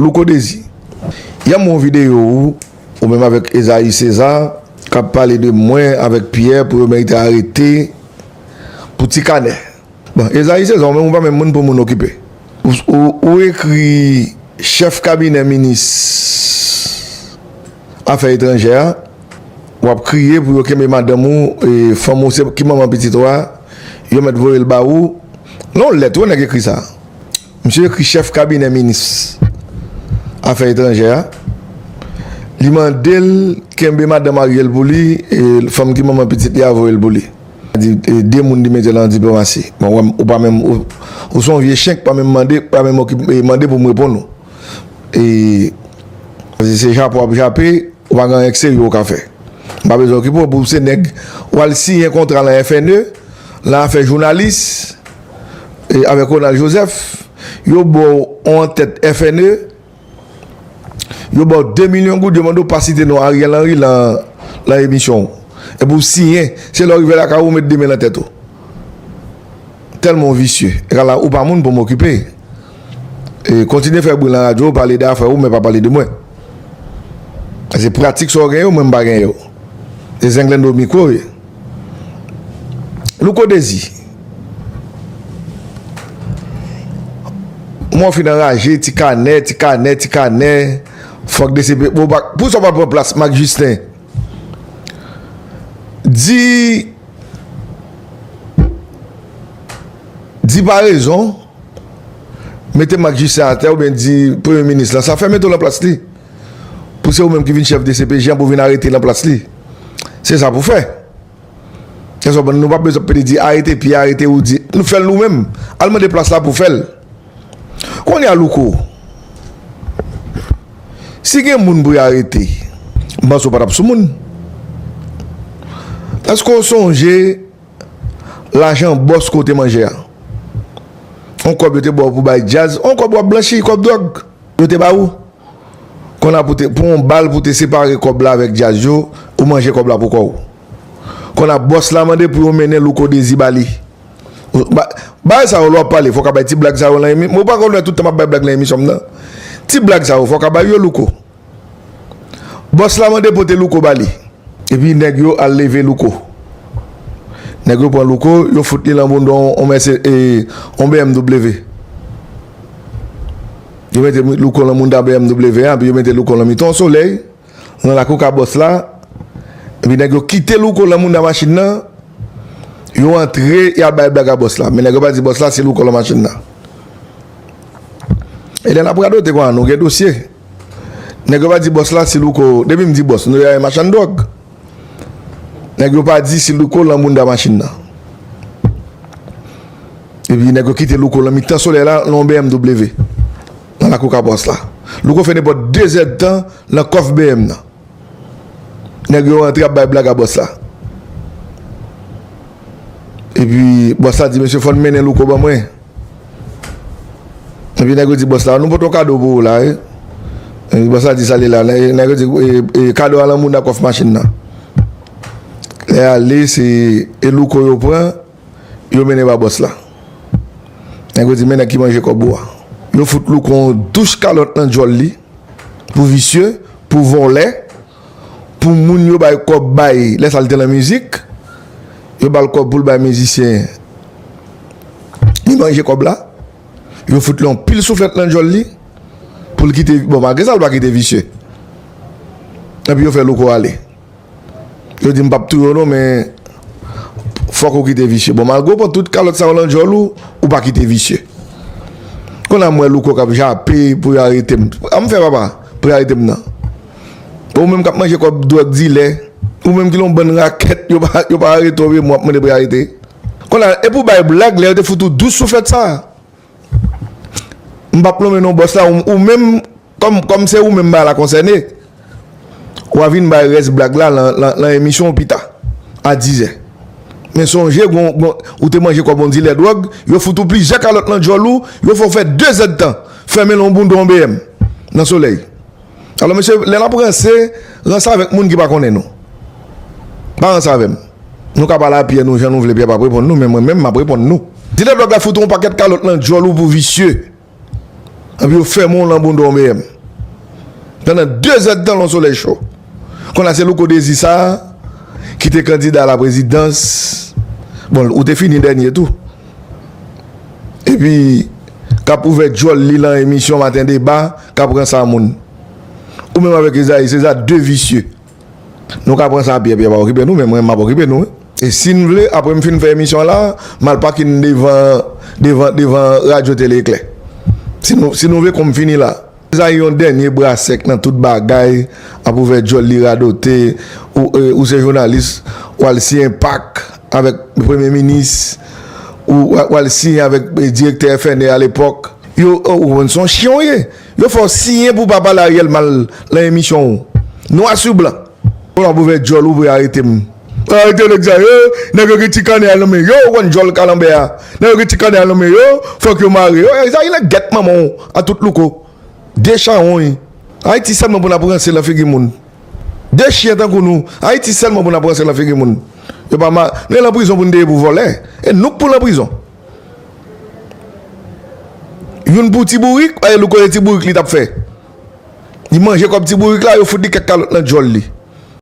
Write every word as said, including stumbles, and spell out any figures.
Louko Dezi, yè m wè yon videyo ou, ou menm avèk Ezayi Seza, k ap pale de mwen avèk Pyè pou yo merite arete pou ti kanè. Bon, Ezayi Seza, ou menm ou pa menm moun pou moun okipe. Ou, ou, ou ekri chèf kabinè minis afè etranjè a, w ap kriye pou yo kenbe madanm ou, e, fanm ou se ki manman pitit ou a, yo mèt voye l ba ou. Non, lèt, yon nèg ekri sa. Misye ekri chèf kabinè minis afè etranjè a. Li mande l kenbe madanm Ariel pou li, e fanm ki manman pitit li a voye l pou li. Di, e, de moun li mete nan diplomasi. Bon, ou, ou pa menm, ou, ou se yon vye chen k pa menm mande, pa menm okip-, e, mande pou m reponn ou. E, se, se jape w ap jape, ou pa gen anyen k serye ou ka fè. M pa bezwen okipe w, pou w se nèg, ou al siyen kontra lan F N E, lan afè jounalis, e, avèk Ronald Joseph, yo ba w yon antèt F N E, yo ba w de milyon goud, yo mande w pa site non Ariel Henry lan, lan emisyon w. Epi w siyen, se lè w rive lakay ou, ou met de men lan tèt ou. Tèlman w visye. Egal la, ou pa moun pou m okipe. E, kontinye fè bri lan radyo, pale de afè ou, men pa pale de mwen. Se pratik sa w gen yo, mwen m pa gen yo. Se zenglendo mikwo ye. Louko Dezi. Mwen fin anraje, ti kanè, ti kanè, ti kanè. Fòk D C P. Bon, pa, pou sa w pa pran plas Marc Justin. Di, di pa rezon, mete Marc Justin atè oubyen di premye minis lan, sa fè mete w lan plas li. Pou se ou menm ki vin chèf D C P J an pou vin arete l lan plas li. Se sa pou fè. Èske w konprann? Nou pa bezwen pede di arete Pyè, arete Roudy. Nou fè l nou menm. Al mande plas la pou fè l. Kounye a Louko, si gen moun pou y arete, m panse w pa t ap sou moun. Èske w sonje lajan bòs ke w te manje a? On kòb yo te ba w pou bay djaz, on kòb w ap blanchi, kòb dwòg yo te ba ou. Kounye a pou te, pou yon bal pou te separe kòb la avèk djaz yo, ou manje kòb la pou kò w. Kounye a bòs la mande pou yo mennen Louko Dezi ba li. Ou, ba, bagay sa yo lè w ap pale, fò w ka bay ti blag sa yo lan emi-, mwen pa konn wè tout tan m ap bay blag lan emisyon m nan. Ti blag sa yo, fò w ka bay yo Louko. Bòs la mande pote Louko ba li. Epi nèg yo al leve Louko. Nèg yo pran Louko, yo fout li lan bounda on, on Merse-, e, on B M W. Yo mete Louko lan bounda B M W a, epi yo mete Louko lan mitan on solèy, lan lakou ka bòs la. Epi nèg yo kite Louko lan bounda machin nan, yo antre, y al bay blag a bòs la. Men nèg yo pa di bòs la se Louko lan machin nan. E lè n ap radote konsa, nou gen dosye. Nèg yo pa di bòs la si Louko, depi m di bòs, nou dayè machann dwòg. Nèg yo pa di si Louko lan bounda machin nan. Epi nèg yo kite Louko lan mitan solèy la, lan yon B M W. Lan lakou ka bòs la. Louko fè nenpòt de zèdtan lan kòf B M nan. Nèg yo rantre ap bay blag a bòs la. Epi bòs la di, "Mesye, fò n mennen Louko ban mwen." Epi nèg yo di bòs la, "Nou pote yon kado pou ou la, wi." Epi bòs la di, "Sa li la." Nèg, nèg yo di, "E, e, kado a lan bounda kòf machin nan." Lè y ale, se, e Louko yo pran, yo mennen ba bòs la. Nèg yo di, "Men nèg ki manje kòb ou a." Yo fout Louko yon douch kalòt lan djòl li. Pou visye, pou vòlè, pou moun yo bay kòb bay, lè sa l te lan mizik, yo ba l kòb pou l bay mizisyen, li manje kòb la, yo fout li yon pil souflèt lan djòl li, pou l kite, bon, malgre sa, l pa kite visye. Epi yo fè Louko ale. Yo di m p ap touye w non, men fòk ou kite visye. Bon, malgre w pran tout kalòt sa yo lan djòl ou, ou pa kite visye. Kounye a m wè Louko k ap jape pou yo arete m. An m fè papa, pou yo arete m nan. Ou menm k ap manje kòb dwòg dilè, ou menm ki lan yon bann rakèt, yo pa, yo pa arete w, men w ap mande pou yo arete. Kounye a, e pou bay blag, lè yo te fout ou douz souflèt sa. M p ap nonmen non bòs la, ou, ou menm, kòm, kòm se ou menm bagay la konsène, w a vin bay rès blag la lan, lan, lan emisyon w pita, a dizè. Men sonje, gon, gon, ou te manje kòb yon dilè dwòg, yo fout ou plizyè kalòt lan djòl ou, yo fè w fè de zèdtan, fèmen l yon bounda yon B M nan solèy. Alò, mesye, lè n ap ranse, ranse avèk moun ki pa konnen nou. Pa ranse avè m. Nou ka pale a Pyè nou jan nou vle, Pyè p ap reponn nou, men mwen menm, m ap reponn nou. Dilè dwòg la fout ou yon pakèt kalòt lan djòl ou pou visye. Anpi yo fèmen w nan bounda w meyè m. Pandan de zèdtan lè yon solèy cho. Konn a se Louko Dezi sa a ki te kandida laprezidans. Bon, ou te fini dènye tou. Epi k ap ouvè djòl li lan emisyon Maten Deba, k ap ranse a moun. Ou menm avèk Ezayi Seza, de visye. Nou ka pran sa a pyè pyè, pa okipe nou, men mwen m ap okipe nou wi. E si n vle, apre m fin fè emisyon an la, m al pakin devan, devan, devan radyo Tele Eklè. Si nou, si nou vle, kou m fini la. Sa yon dènye bra sèk nan tout bagay, ap ouvè djòl li radote, ou, e, ou se jounalis, w al siyen pak avèk premye minis, ou w al siyen avèk, e, direktè F N E a lepòk. Yo, ou konn se yon chen w ye. Yo fè w siyen pou w pa pale Ariel mal lan emisyon w. Nwa sou blan. Ou la pou fè djòl ou vre, arete m. Arete nèg sa yo, nèg yo gen ti kanè a nan men yo, ou konn djòl kalanbè a. Nèg yo gen ti kanè a nan men yo, fòk yo mare yo. Sa gen nan gèt manman w a tout Louko. De chawony. Ayiti sèlman pou n ap ranse lan figi moun. De chen tankou nou. Ayiti sèlman pou n ap ranse lan figi moun. Yo pa ma, nou lan prizon pou n te ye pou vòlè. E nou k pou lan prizon. Youn pou ti bourik, e Louko se ti bourik li t ap fè. Li manje kòb ti bourik la, yo fout li kèk kalòt nan djòl li.